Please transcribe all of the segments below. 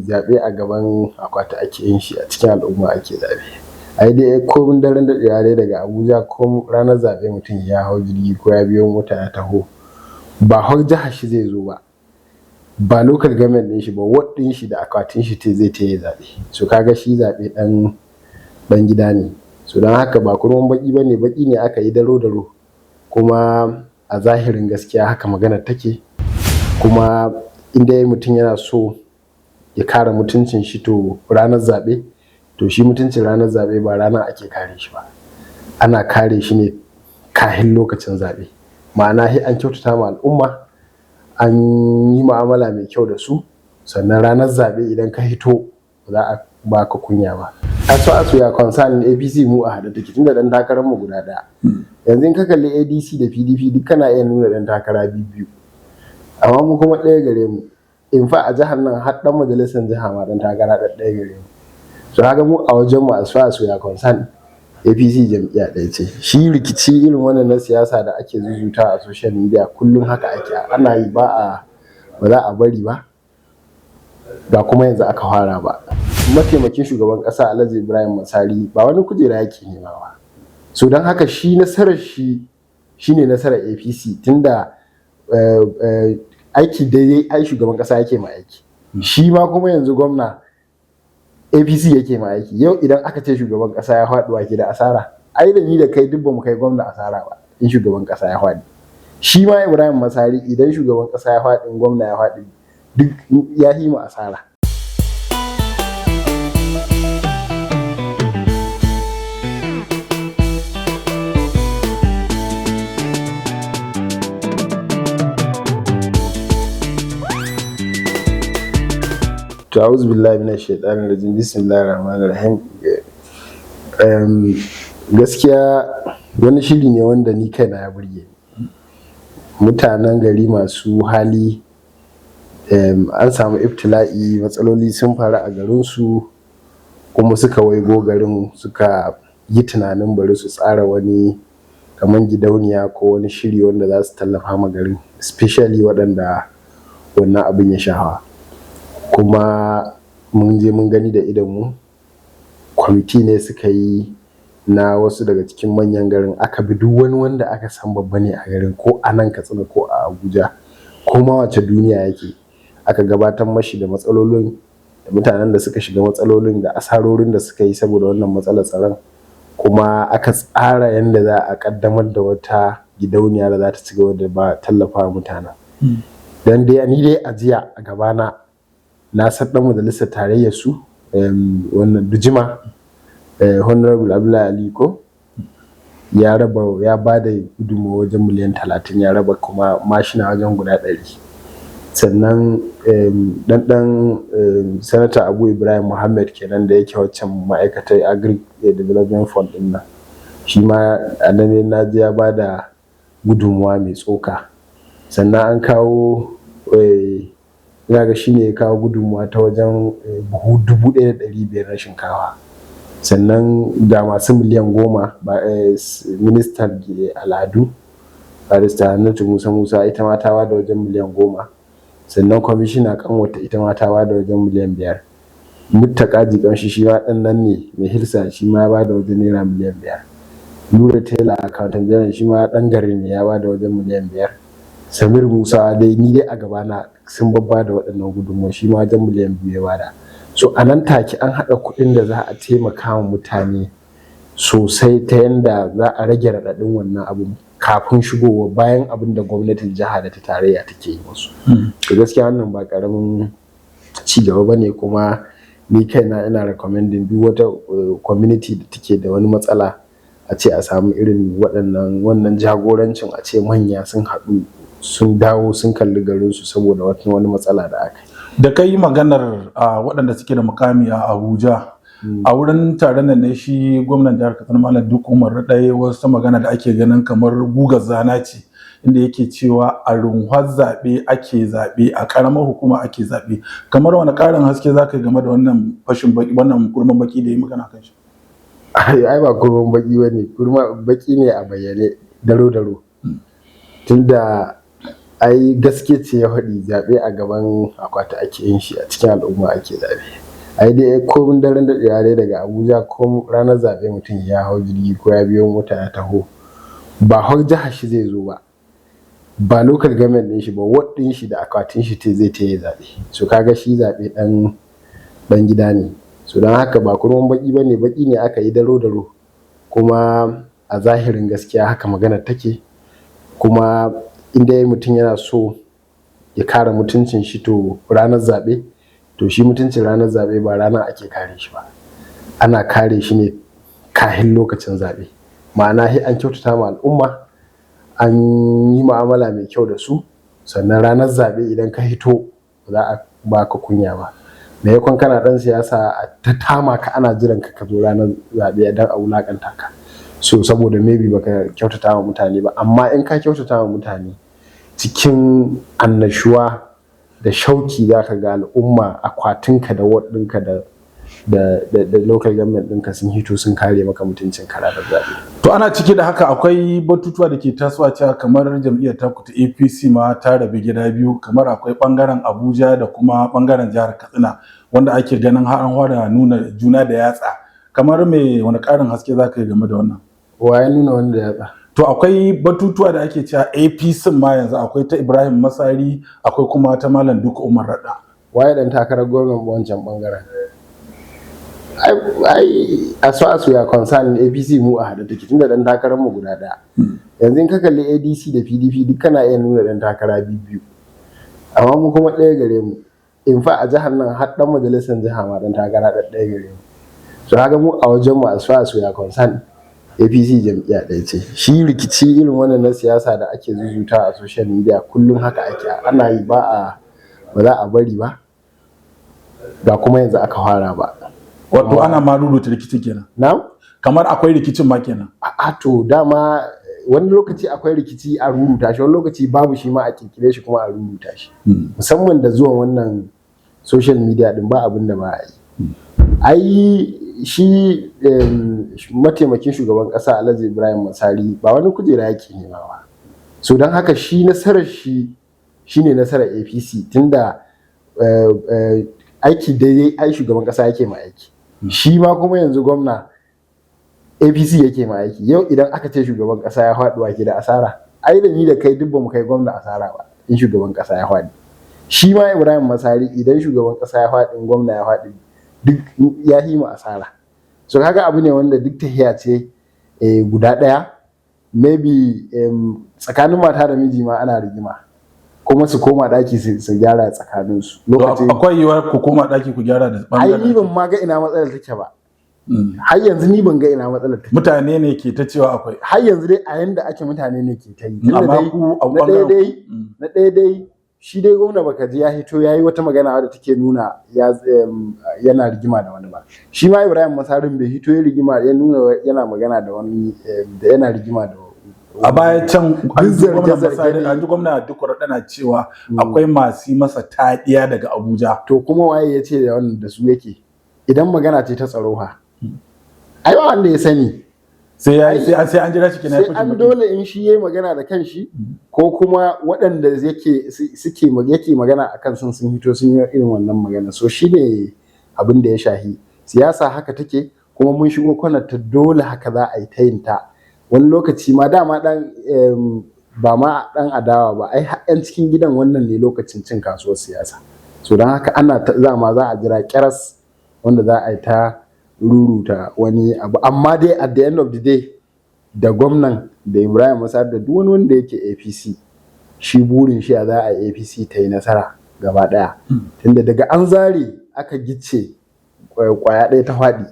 Zaɓe a gaban akwati ake yin shi, a cikin al'umma ake zaɓe. Ai dai komin daren daɗewa dai daga Abuja, ko ranar zaɓe mutum ya hau jirgi ko ya biyo mota ya taho, ba har jihar shi zai zo ba, ba local government ɗin shi ba, ward ɗin shi da akwatin shi zai ta yi zaɓe. So kaga shi zaɓe ɗan ɗan gida ne. So don haka ba kurman baƙi ba ne, baƙi ne aka yi daro daro. Kuma a zahirin gaskiya haka maganar take. Kuma in dai mutum yana so ya kare mutuncin shi to ranar zaɓe, to shi mutuncin ranar zaɓe ba ranar ake kare shi ba. Ana kare shi ne kahin lokacin zaɓe. Ma'ana sai an kyautata ma al'umma, an yi mu'amala mai kyau da su, sannan ranar zaɓe idan ka hito ba za a baka kunya ba. As far as we are concerned, APC mu a haɗe take tunda ɗan takarar mu guda ɗaya. Yanzu in ka kalli ADC da PDP, duk kana iya nuna ɗan takara biyu. Amma mu kuma ɗaya gare mu. In fa a jihar nan har ɗan majalisar jiha ma ɗan takara ɗaya gare mu. So haka mu a wajen mu, as far as we are concerned, APC jam'iyya ɗaya ce. Shi rikici irin wannan na siyasa da ake zuzuta a social media, kullum haka ake ana yi, ba za a bari ba. Ba kuma yanzu aka fara ba. Mataimakin shugaban ƙasa Alhaji Ibrahim Masari ba wani kujera yake nema ba. So don haka shi nasarar shi shine nasarar APC, tunda aiki dai ai shugaban ƙasa yake ma aiki. Shi ma kuma yanzu gwamna APC yake ma aiki. Yau idan aka ce shugaban ƙasa ya faɗi, wa ke da asara? Ai da ni da kai duk ba mu kai gwamna asara ba in shugaban ƙasa ya faɗi. Shi ma Ibrahim Masari, idan shugaban ƙasa ya faɗi, gwamna ya faɗi, duk ya yi mu asara. To, a'udhu billahi minash shaitanir rajim, bismillahir rahmanir rahim. Gaskiya wani shiri ne wanda ni kaina ya burge ni. Mutanen gari masu hali, an samu ibtila'i, matsaloli sun faru a garinsu, kuma suka waigo garin, suka yi tunanin bari su tsara wani kamar gidauniya ko wani shiri wanda za su tallafa ma garin, especially waɗanda wannan abin ya shafa. Kuma mun je mun gani da idonmu, kwamiti ne suka yi na wasu daga cikin manyan garin, aka bi duk wani wanda aka san babba ne a garin, ko a nan Katsina ko a Abuja ko ma wace duniya yake, aka gabatar mashi da matsalolin da mutanen da suka shiga matsalolin da asarorin da suka yi saboda wannan matsalar tsaron. Kuma aka tsara yadda za a kaddamar da wata gidauniya da za ta ci gaba da ba tallafa mutanen. Dan dai ni dai a jiya a gabana na san dan majalisar tarayyar su, wannan Dujima, Honorable Abdullahi Aliko, ya raba, ya ba da gudunmawa wajen miliyan 30, ya raba kuma mashina wajen guda 100. Sannan dan Sanata Abu Ibrahim Muhammad kenan da yake waccan ma'aikatar Agric Development Fund din nan, shi ma a nan na ji ya ba da gudunmawa mai tsoka. Sannan an kawo, ina ga shi ne ya kawo gudunmawa ta wajen buhu 1,500 na shinkafa. Sannan ga masu miliyan 10, ministan al'adu, Barista Hannatu Musa Musa, ita ma ta bada wajen miliyan 10. Sannan kwamishina kanwata, ita ma ta bada wajen miliyan 5. Muttaka Jikamshi, shi ma ɗan nan ne mai hilsa, shi ma ya bada wajen naira miliyan 5. Nura Taylor, accountant general, shi ma ɗan garin ne, ya bada wajen miliyan 5. Samir Musa dai, ni dai a gabana sun babba da waɗannan gudunmawa, shi ma wajen miliyan 2 ya bada. So a nan take an haɗa kuɗin da za a taimaka wa mutane sosai ta yanda za a rage raɗaɗin wannan abun kafin shigowa, bayan abin da gwamnatin jiha da ta tarayya take yi musu. To, gaskiya wannan ba ƙaramin ci gaba ba ne. Kuma ni kaina ina recommending duk wata community da take da wani matsala, a ce a samu irin waɗannan wannan jagorancin, a ce manya sun haɗu, sun dawo sun kalli garinsu saboda wani matsala da aka yi. Da kai maganar waɗanda suke da mukami a Abuja, a wurin taron nan ne shi gwamnan jihar Katsina, Malam Dikko Umar Radda, wasu magana da ake ganin kamar gugar zana ce, inda yake cewa a runhwar zaɓe ake zaɓe, a ƙaramar hukuma ake zaɓe. Kamar wani ƙarin haske za ka yi game da wannan fashin baki, wannan kurman baki da ya magana kan shi? Ai ba kurman baki ba ne, kurma baki ne a bayyane daro daro, tunda Ai gaske ce ya faɗi, zaɓe a gaban akwati ake yin shi, a cikin al'umma ake zaɓe. Ai dai komin daren daɗewa dai daga Abuja, ko ranar zaɓe mutum ya hau jirgi ko ya biyo mota ya taho, ba har jihar shi zai zo ba, ba local government ɗin shi ba, ward ɗin shi da akwatin shi te zai yi zaɓe. So kaga shi zaɓe ɗan ɗan gida ne. So don haka ba kurman baki ba ne, baki ne aka yi daro daro. Kuma a zahirin gaskiya haka maganar take. Kuma inda mutum yana so ya kare mutuncin shi, to ranar zaɓe, to shi mutuncin ranar zaɓe ba ranar ake kare shi ba, ana kare shi ne kahin lokacin zaɓe. Ma'ana, sai an kyautata ma al'umma, an yi mu'amala mai kyau da su, sannan ranar zaɓe idan ka hito ba za a baka kunya ba. Maimakon kana ɗan siyasa a ta tama ka, ana jiran ka ka zo ranar zaɓe don a wulaƙanta ka, so saboda maybe baka kyautata wa mutane ba. Amma in ka kyautata wa mutane, cikin annashuwa da shauki za ka ga al'umma akwatinka da ward ɗinka da local government ɗinka sun hito sun kare maka mutuncin ka ranar zaɓe. To, ana ciki da haka akwai batutuwa da ke tasowa cewa kamar jam'iyyar taku ta APC ma ta rabu gida biyu, kamar akwai bangaren Abuja da kuma bangaren jihar Katsina, wanda ake ganin har an fara nuna juna da yatsa. Kamar me, wani ƙarin haske za ka yi game da wannan? Wa ya nuna wanda yatsa? To, akwai batutuwa da ake cewa APC ma yanzu akwai ta Ibrahim Masari, akwai kuma ta Malam Dikko Umar Radda. Waye dan takarar gwamnan wancan bangaren? Ai as far as we are concerned, APC mu a haɗe take, tunda dan takarar mu guda ɗaya. Yanzu in ka kalli ADC da PDP, duk kana iya nuna dan takara biyu, amma mu kuma ɗaya gare mu. In fa a jihar nan har dan majalisar jiha ma dan takara ɗaya gare mu. So haka mu a wajen mu, as far as we are concerned, APC jam'iyya ɗaya ce. Shi rikici irin wannan na siyasa da ake zuzuta a social media, kullum haka ake ana yi, ba za a bari ba, ba kuma yanzu aka fara ba. Wato ana ma rubuta rikicin kenan? Na? Kamar akwai rikicin ma kenan? A to, dama wani lokaci akwai rikici a ruruta shi, wani lokaci babu shi ma a kirkire shi kuma a ruruta shi. Musamman da zuwan wannan social media din, ba abin da ba a yi. Ai shi mataimakin shugaban kasa Alhaji Ibrahim Masari ba wani kujera yake nema ba. So don haka shi nasarar shi shine nasarar APC, tunda aiki daidai ai shugaban kasa yake ma aiki. Shi ma kuma yanzu gwamna APC yake ma aiki. Yau idan aka ce shugaban kasa ya faɗi, wa ke da asara? Ai da ni da kai duk ba mu kai gwamna asara ba in shugaban kasa ya faɗi. Shi ma Ibrahim Masari, idan shugaban kasa ya faɗi, gwamna ya faɗi, duk ya yi mu asara. So kaga abu ne wanda duk tahiya ce guda ɗaya. Maybe tsakanin mata da miji ma ana rigima, kuma su koma ɗaki su gyara tsakaninsu. Lokacin akwai yiwuwar ku koma ɗaki ku gyara da Ai ni ban ma ga ina matsalar take ba. Har yanzu ni ban ga ina matsalar take. Mutane ne ke ta cewa akwai. Har yanzu dai a yanda ake, mutane ne ke ta yi. Amma ku a Na ɗaya dai, na ɗaya dai, shi dai gwamna baka ji ya hito ya yi wata magana wadda take nuna yana rigima da wani ba. Shi ma Ibrahim Masarin bai hito ya rigima, ya nuna yana magana da wani, da yana rigima da A baya can an ji gwamna Dikko na cewa akwai masu masa taɗiya daga Abuja. To, kuma waye ya ce da wannan da su yake? Idan magana ce ta tsaro ha, ai ba wanda ya sani. Sai ya sai an jira shi kenan. Sai an dole in shi yayi magana da kanshi, ko kuma waɗanda yake suke yake magana akan sun hito sun yi irin wannan magana. So shi ne abin da ya shahi siyasa, haka take. Kuma mun shigo kwanar ta, dole haka za a yi ta yin ta. Wani lokaci ma dama dan ba ma dan adawa ba, ai yan cikin gidan, wannan ne lokacin cin kasuwar siyasa. So don haka ana za ma za a jira kiras wanda za a yi ta ruruta wani abu. Amma dai at the end of the day, da gwamnan da Ibrahim Masari da duk wani wanda yake APC, shi burin shi a za a APC ta yi nasara gaba daya. Tunda daga an zare aka gice kwaya ɗaya ta faɗi,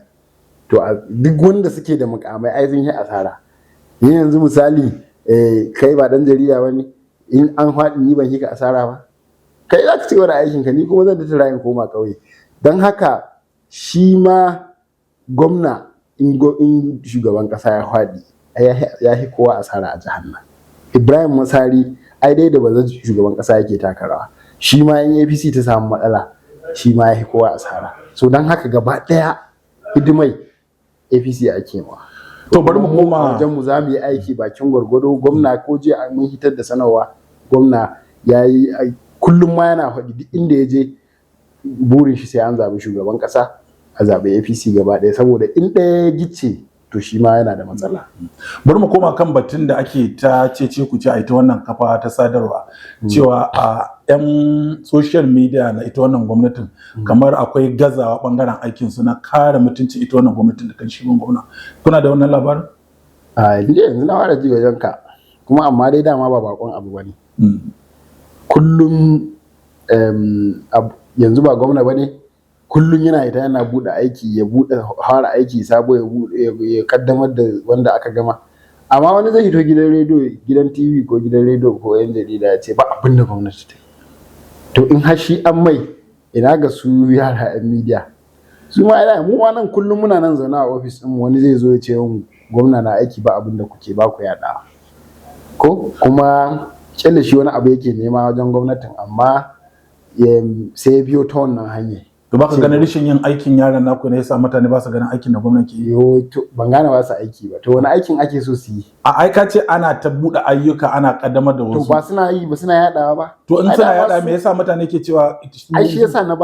to duk wanda suke da mukamai ai sun yi asara. Ni yanzu misali, kai ba dan jarida ba ne, in an faɗi ni ban ka asara ba. Kai za ka ci gaba da aikinka, ni kuma zan tattara in koma ƙauye. Don haka shi ma gwamna, in shugaban ƙasa ya faɗi, ya fi kowa asara a jihar nan. Ibrahim Masari ai dai da bazan shugaban ƙasa yake taka rawa. Shi ma in APC ta samu matsala, shi ma ya fi kowa asara. So don haka gaba ɗaya hidimai APC ake ma. To, bari mu koma wajen mu, za mu yi aiki bakin gwargwado. Gwamna ko jiya mun hitar da sanarwa, gwamna Ya yi kullum ma yana faɗi, duk inda ya je burin shi sai an zaɓi shugaban ƙasa, a zaɓi APC gaba ɗaya, saboda in ɗaya ya gice to shi ma yana da matsala. Bari mu koma kan batun da ake ta cece ku ce a ita wannan kafa ta sadarwa, cewa a 'yan social media na ita wannan gwamnatin kamar akwai gazawa bangaren aikin su na kare mutuncin ita wannan gwamnatin da kan shi gwamna. Kuna da wannan labarin? A yanzu na fara ji wajen ka kuma, amma dai dama ba bakon abu bane. Kullum yanzu ba gwamna bane, kullum yana ita yana buɗe aiki, ya buɗe fara aiki sabo, ya buɗe, ya kaddamar da wanda aka gama. Amma wani zai hito gidan rediyo, gidan TV ko gidan rediyo ko yan jarida, ya ce ba abin da gwamnati ta yi. To in har shi an mai, ina ga su yara yan media? Su ma ina mu ma nan kullum muna nan zaune a ofis ɗin, wani zai zo ya ce gwamna na aiki, ba abin da kuke ba ku yaɗa. Ko kuma kyale shi, wani abu yake nema wajen gwamnatin, amma sai ya biyo ta wannan hanyar. To baka ganin rashin yin aikin yaran naku ne yasa mutane ba su ganin aikin da gwamnati ke yi? Yo, to ban gane ba su aiki ba. To wani aikin ake so su yi? A aika ce ana ta buɗe ayyuka, ana kaddamar da To wasu. ba suna yi ba, suna yadawa ba? To in Ai, suna dama yada, me yasa mutane ke cewa? Ai shi yasa na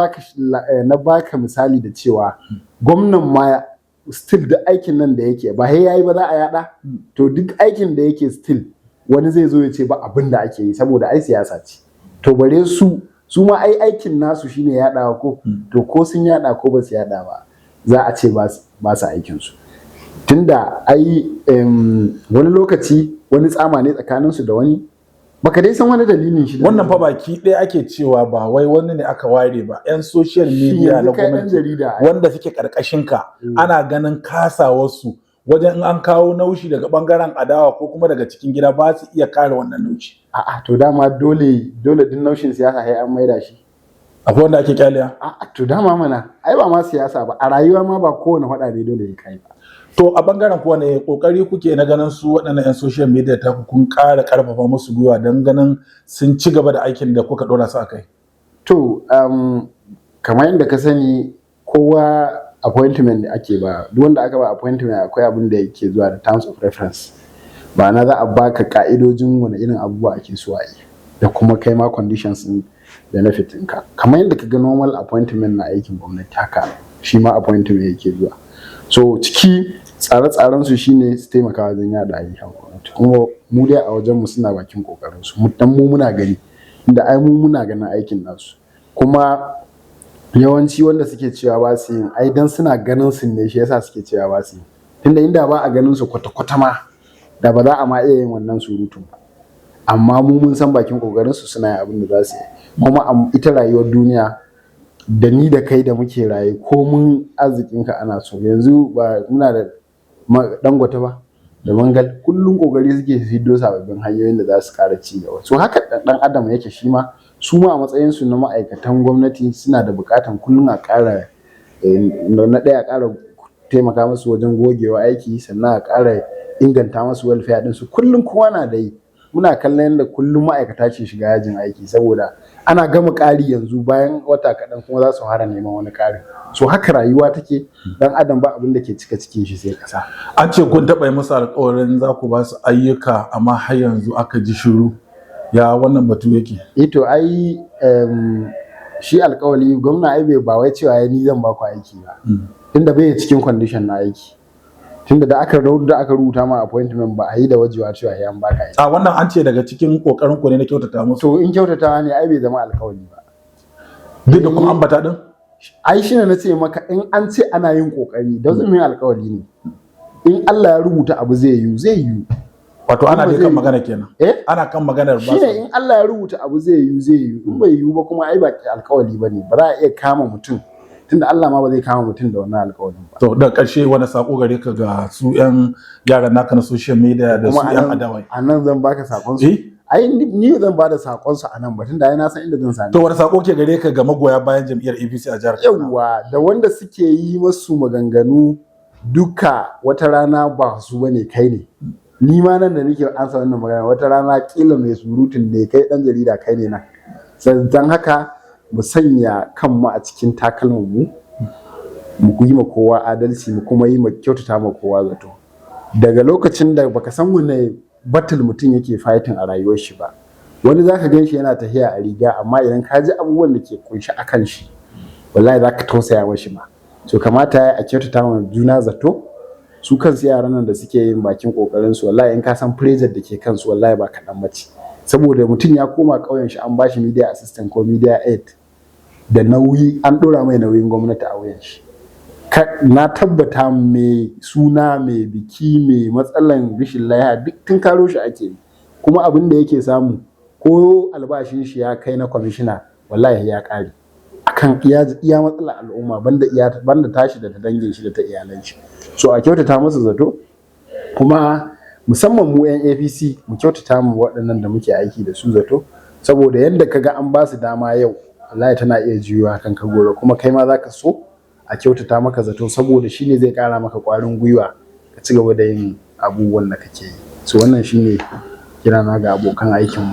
baka misali da cewa gwamnan ma still duk aikin nan da yake ba sai yayi ba za a yada. To duk aikin da yake, still wani zai zo ya ce ba abin da ake yi, saboda ai siyasa ce. To bare su, su ma ai aikin nasu shine yadawa ko? To ko sun yada ko ba su yada ba, za a ce ba su aikin su, tunda ai wani lokaci wani tsama ne tsakanin su da wani, baka dai san wani dalilin shi da Wannan fa baki ɗaya ake cewa, ba wai wani ne aka ware ba, yan social Shi media yanzu na kai ɗan gwamnati jarida ai. wanda suke karkashin ka, ana ganin kasawarsu wajen in an kawo naushi daga bangaren adawa ko kuma daga cikin gida, ba su iya kare wannan naushi. A'a, to dama dole dole duk naushin siyasa sai an maida shi. Akwai wanda ake kyaliya. A'a, to dama mana ai ba ma siyasa ba, a rayuwa ma ba kowane faɗa ne dole ya kai ba. To a bangaren kuwa ne kokari kuke na ganin su waɗannan 'yan social media ta ku kun ƙara ƙarfafa musu gwiwa don ganin sun ci gaba da aikin da kuka ɗora su a kai? To kamar yadda ka sani, kowa appointment da ake ba, duk wanda aka ba appointment akwai abin da yake zuwa da terms of reference, ma'ana za a baka ka'idojin wani irin abubuwa ake so a yi da kuma kai ma conditions din benefit ɗinka. Kamar yadda ka ga normal appointment na aikin gwamnati, haka shi ma appointment yake zuwa. So ciki tsare-tsaren su shine su taimaka wajen yada ayyukan gwamnati, kuma mu dai a wajen mu suna bakin kokarin su, dan mu muna gani, inda ai mu muna ganin aikin nasu. Kuma yawanci wanda suke cewa ba su yin ai dan suna ganin su ne shi yasa suke cewa ba su yi, tunda inda ba a ganin su kwata-kwata ma, da ba za a ma iya yin wannan surutun ba. Amma mu mun san bakin kokarin su, suna yin abin da za su yi. Kuma ita rayuwar duniya, da ni da kai da muke raye, ko mun arzikinka ana so. Yanzu ba muna da Dangote ba da Mangal, kullum kokari suke su hiddo sababbin hanyoyin da za su kara ci gaba. So haka dan adam yake shi ma. Su ma a matsayin su na ma'aikatan gwamnati suna da bukatan kullum a kara, na ɗaya a kara taimaka musu wajen gogewa aiki, sannan a kara inganta musu welfare din su. Kullum kowa na da yi, muna kallon yadda kullum ma'aikata ke shiga yajin aiki saboda ana gama ƙari, yanzu bayan wata kaɗan kuma za su fara neman wani ƙarin. So haka rayuwa take, dan adam ba abin da ke cika cikin shi sai ƙasa. An ce kun taɓa yi musu alƙawarin za ku ba su ayyuka, amma har yanzu aka ji shiru. Ya wannan batu yake? Eh, to ai shi alƙawali gwamna ai bai ba wai cewa ni zan ba ku aiki ba, tunda bai cikin condition na aiki, tunda da aka rubuta ma appointment ba a yi da wajewa cewa sai an baka aiki. A wannan an ce daga cikin kokarin ku ne na kyautata musu. To in kyautatawa ne ai bai zama alƙawali ba. Duk da kun ambata din? Ai shine na ce maka, in an ce ana yin kokari doesn't mean alƙawali ne. In Allah ya rubuta abu zai yiwu, zai yiwu. Wato ana dai Zai kan yiwu. magana kenan. Eh. Ana kan maganar ba Shine su. in Allah ya rubuta abu zai yiwu, zai yiwu. In bai yiwu ba kuma ai ba alƙawali bane, ba za a iya kama mutum, tunda Allah ma ba zai kama mutum da wannan alƙawalin ba. To da ƙarshe, wani sako gare ka ga su 'yan yaran naka na social media da su Kuma 'yan adawai? a nan zan baka sakon su? Eh. Ai ni zan bada sakon su a nan ba, tunda ai na san inda zan same. To wani sako ke gare ka ga magoya bayan jam'iyyar APC a jihar Katsina? Yawwa, da wanda suke yi masu maganganu duka, wata rana ba su bane, kai ne. Ni ma nan da nake ansa wannan magana, wata rana kila mai surutun ne kai, dan jarida kai ne nan. Dan haka mu sanya kanmu a cikin takalman mu, mu yi ma kowa adalci, mu kuma yi ma kyautata ma kowa zato. Daga lokacin da baka san wane battle mutum yake fighting a rayuwar shi ba. Wani zaka gan shi yana tafiya a riga, amma idan ka ji abubuwan da ke kunshi a kan shi, wallahi zaka tausaya mashi ma. So kamata ya a kyautata ma juna zato. Su kansu yaran nan da suke yin bakin kokarin su, wallahi in ka san pressure da ke kansu, wallahi ba kaɗan bace. Saboda mutum ya koma ƙauyen shi, an bashi media assistant ko media aide da nauyi, an ɗora mai nauyin gwamnati a wuyan shi. Na tabbata mai suna, mai biki, mai matsalan rashin lafiya, duk tun karo shi ake yi. Kuma abin da yake samu, ko albashin shi ya kai na kwamishina, wallahi ya ƙare akan iya matsalar al'umma, banda iya banda tashi da ta dangin shi da ta iyalan shi. So a kyautata musu zato, kuma musamman mu 'yan APC mu kyautata mu waɗannan da muke aiki da su zato, saboda yadda ka ga an ba su dama yau, wallahi tana iya juyowa kan ka gobe. Kuma kai ma zaka so a kyautata maka zato, saboda shine zai ƙara maka ƙwarin gwiwa ka ci gaba da yin abubuwan da kake yi. So wannan shine kirana ga abokan aikinmu.